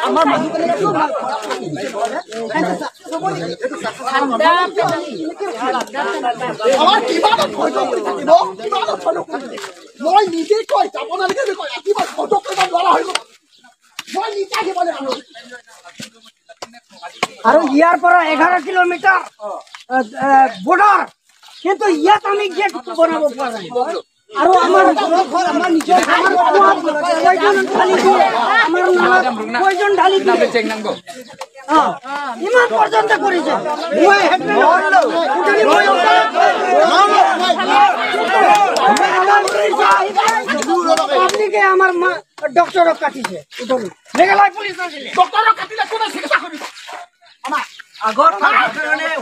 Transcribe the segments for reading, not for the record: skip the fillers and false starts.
আমাৰ কিবা এটা ধৈৰ্য কৰি থাকিব, কিবা এটা ধৈৰ্য কৰি থাকিব। মই নিজে কয় যাব নালাগে বুলি কয়, কিবা ধৈৰ্য কৰিব নোৱাৰা হৈ গ'ল। মই নিজে আহিব লাগিব। আৰু ইয়াৰ পৰা 11 কিলোমিটাৰ বৰ্ডাৰ, কিন্তু ইয়াত আমি গেট বনাব পৰা নাই। আৰু আমাৰ আমাৰ নিজৰ ঢালি দিয়ে, আমাৰ নালাত পয়জন ঢালি দিয়ে, ইমান পৰ্যন্ত কৰিছে। মই পাব্লিকে আমাৰ ডক্টৰক কাটিছে। মেঘালয় পুলিচ নাছিলে, ডক্টৰক কাটিলে কোনে চিকিৎসা কৰিব? আমাৰ আগত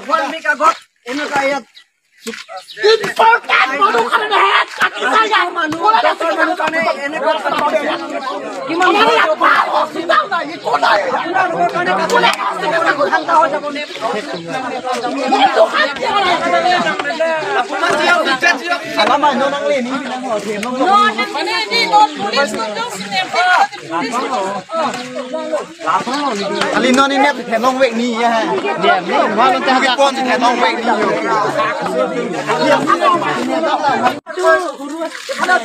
ওৱান উইক আগত এনেকুৱা ইয়াত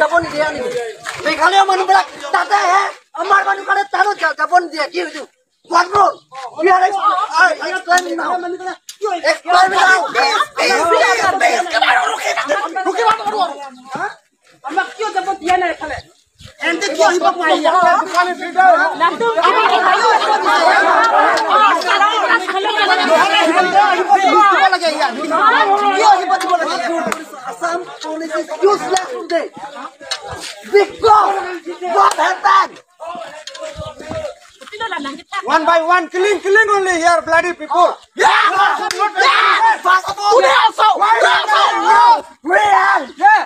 যাব নিদিয়ে নেকি? মেঘালয় মানুহবিলাক তাতেহে, আমাৰ মানুহ কাৰণে তাতো যাব নিদিয়ে। কি হৈছে? আমাক কিয় যাব দিয়া নাই এফালে? এন্তে কিয় আহিব? Assam police is useless today. Because what happened? One by one, killing, killing only here, bloody people. Yeah! Yeah! Today also! We are! Yeah!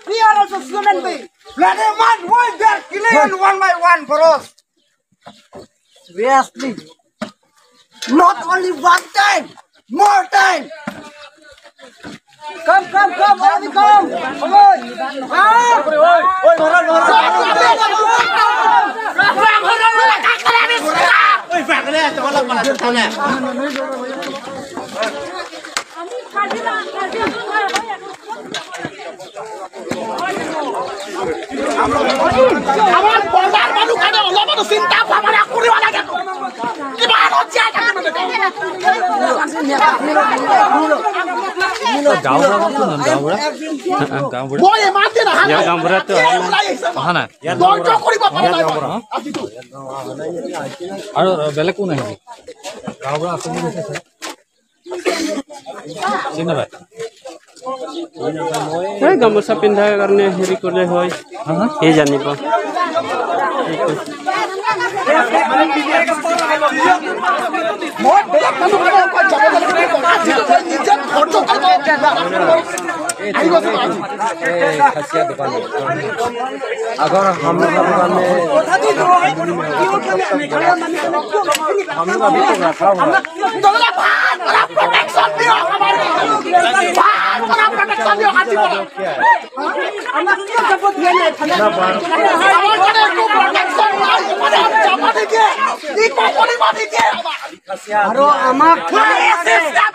We are also human beings. Bloody man, why they are killing one by one for us? Seriously. Not only one time, more time. Come, come, come, all of you come. Come on. Oi, oi, আমাৰ বজাৰ মানুহ কাৰণে অলপমানো চিন্তা ভাৱনা কৰিব লাগে। কিবা জীয়াই থাকে। মই ইমান দিন অহা নাই, ধৈৰ্য কৰিব পৰা নাই আজিতো। আৰু বেলেগ কোন আহিছে? গাঁওবুঢ়া আছে নেকি? চিনি নাপায়। এই গামোচা পিন্ধাৰ কাৰণে হেৰি কৰিলে হয়, সি জানিব। মই বেলেগ মানুহ কাৰণে যাব নালাগে। আজিতো মই নিজে ধৈৰ্য কৰিব আহি গৈছো আজি। খাচিয়া দোকান আগৰ हम लोग का दुकान में हम लोग अभी तो रखा हुआ है। প্ৰটেকশ্যন দিয়ক আমাৰ, ভাল কৰা প্ৰটেকশ্যন দিয়ক আজি পৰা। আমাক কিয় যাব দিয়া নাই? আমাৰ কাৰণে একো প্ৰটেকশ্যন নাই, মানে যাব নিদিয়ে, একো কৰিব নিদিয়ে আমাক। আৰু আমাক পুলিচ is the